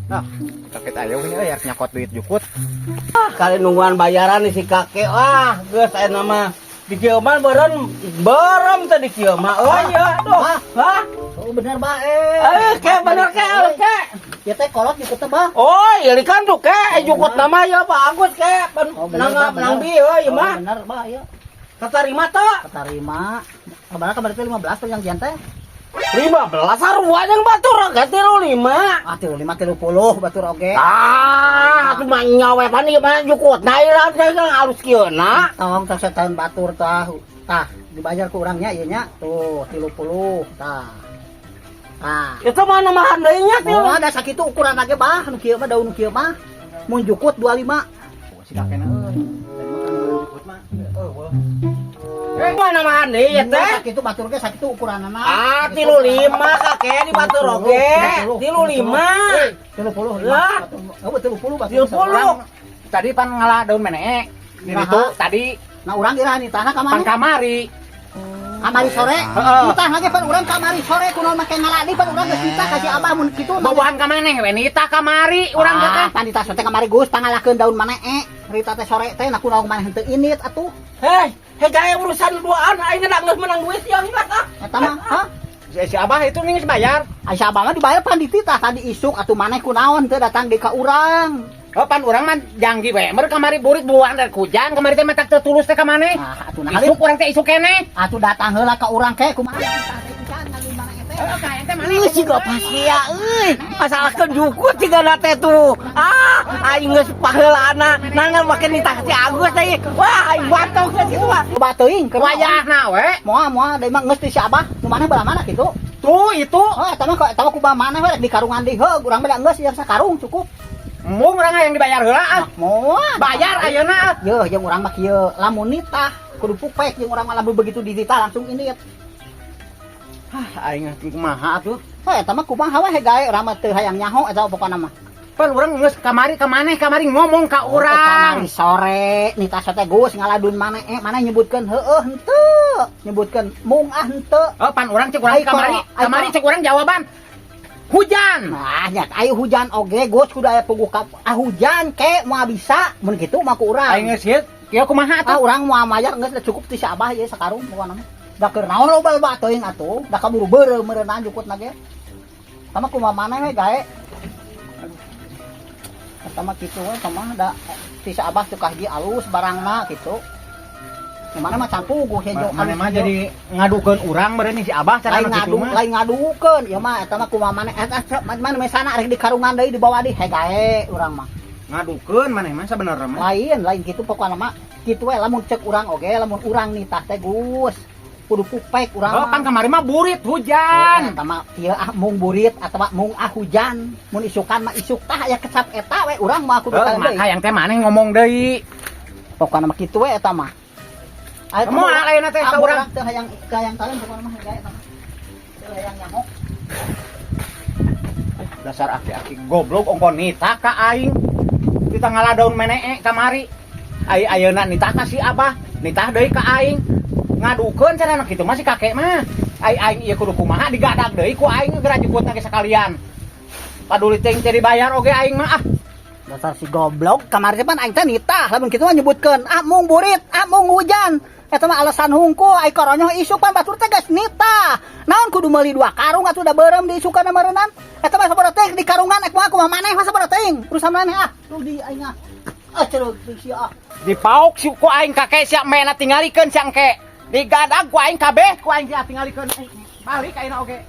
Nah, kakek ayo ini euy nyakot duit jukut. Ah, kali nungguan bayaran nih si kakek. Wah, geus aya nama di kieu mah beureum beureum teh di kieu mah. Oh iya, aduh. Hah? Oh, bener bae. Eh, ke bener ke, ke. Ya teh kolot jukut teh, Bah. Oh, iya kan tuh ke, jukut nama ya bagus ke. Oh, bener, Nang Bah, nang bener. bi euy Oh, mah. bener, Bah, ya. Katarima teh. Ketarima. Kemarin kemarin teh 15 tuh yang jian teh. 15 sarua jeung batur ge 35. Ah, 35 30 batur oge. Ah, atuh mah nyawe pan ieu mah jukut. Nah, ieu teh kan alus kieu na. Tong tong tahun batur tah. Tah, dibayar ku urangnya ieu nya. Tuh, 30 tah. Tah. Itu mah namahan deui nya Oh, ada sakitu ukuran lagi, Bah. Nu kieu mah daun kieu mah. Mun jukut 25. Si kakekna euy. Tadi mah kan jukut mah. Eueuh. Eh, mah namahan deui ya teh. Sakitu batur ge sakitu ukuranana. Ah, 35 kakek di batur oge. 35. 30. Lah. Oh, 30 batur. 30. Tadi pan ngalah daun menee. Di Nah. ditu tadi. Nah, urang iraha nitahna ka Pan mana? Kamari. Kamari sore. Heeh. Nitah lagi pan urang kamari sore kunaon make ngaladi, pan urang geus nitah ka si Abah mun kitu. Bobohan ka maneh we nitah kamari urang Ah, teh. pan nitah teh kamari Gus pangalakeun daun manee. Rita teh sore teh nah kunaon maneh henteu init atuh. Hei, hei gaya urusan duaan aing da geus menang duit yang ingat ah. Eta mah, hah? Si Abah itu nih geus bayar. Ai si Abah mah dibayar pan dititah tadi isuk atuh, maneh kunaon teu datang di ka urang. Oh, pan urang mah janggi we. Mer kamari burit buang dari hujan, kamari teh matak teu tulus teh ka maneh. Nah, atuh nah Isuk urang teh isuk keneh. Atuh datang heula ka urang ke kumaha nitah teh pisan ngalih maneh teh. Heeh, ka ente maneh. Ih, siga pasti ya euy. Masalahkeun jukut siga teh tuh. Ah, aing geus paheulana. Nana make nitah si Agus teh. Wah, aing batok geus kitu mah. Coba teuing keur Wayahna we. Moal moal deui mah geus ti si Abah. Nu maneh belah mana kitu? Tuh itu. Oh, eta mah eta mah kumaha maneh we rek di karungan deui heuh, urang mah da geus ieu sakarung cukup. Embung urang yang dibayar heula ah. Moal. Bayar ayeuna ah. Yeuh, jeung urang mah kieu, lamun nitah kudu pupek jeung urang mah, lamun begitu dititah langsung ini. Hah, aing kumaha atuh. Oh, eta mah kumaha we gae, urang mah teu hayang nyaho eta pokona mah. Pan urang geus kamari ka maneh, kamari ngomong ka Oh, urang. kamari sore nitah teh Gus ngaladun maneh, eh maneh nyebutkeun heueuh henteu, nyebutkeun mung ah henteu. Oh, pan urang cek urang Ai, kamari, ai, kamari cek urang jawaban. Hujan. Nah, nya ayo hujan oge Gus kudu aya puguh ka ah hujan ke moal bisa mun kitu mah ku urang. Aing geus ieu, kieu kumaha Ah, atuh? urang moal mayar, geus cukup ti si Abah ieu sakarung pokona mah. Da keur naon loba-loba teuing atuh, da kaburu beureum meureunna jukutna ge. Sama kumaha maneh we gae. Eta mah kitu we sama da ti si Abah tukah hiji alus barangna kitu. Mana mah can puguh hejo. Maneh mah jadi ngadukeun urang meureun si Abah cara Lain nu kitu ngadu, mah. Lain ngadukeun ieu mah, eta mah kumaha maneh eta mana mesana rek di karungan deui dibawa di he gae urang mah. Ngadukeun maneh mah sabenerna mah. Lain, lain gitu pokokna mah kitu we, lamun cek urang oge lamun urang nitah teh Gus kudu pupek urang Oh, mah. pan kamari mah burit hujan. Eta mah ieu ah mung burit atawa mung ah hujan, mun isukan mah isuk tah aya kecap eta we urang mah kudu Oh, kalian deui. maka yang teh maneh ngomong deui. Pokokna mah kitu we eta mah. Ayo. Moal ayeuna teh ka urang. Teu hayang teu hayang talen pokokna mah gae eta mah. Teu hayang nyaho. Dasar aki-aki goblok ongko nitah ka aing. Kita ngalah daun menee kamari. Ai ayeuna nitah ka si Abah, nitah deui ka aing. Ngadukeun cenah kitu mah si kakek mah. Ai aing ieu kudu kumaha, digadag deui ku aing geura jukutna ge sakalian. Paduli teuing teh dibayar oge aing mah ah. Dasar si goblok, kamari teh pan aing teh nitah lamun kitu mah nyebutkeun ah mung burit, ah mung hujan. Eta mah alasan hungkul, ai koronyoh isuk pan batur teh geus nitah. Naon kudu meuli dua karung atuh, da beureum di isukan meureunnan. Eta mah sabaraha teuing di karungan ek mah kumaha maneh mah sabaraha teuing. Urusan maneh ah. Tuh di aing ah. Ah ceruk si ah. Dipauk si ku aing kakek sia mena tingalikeun sia engke. Digadag ku aing kabeh ku aing sia tingalikeun. Balik ayeuna oge.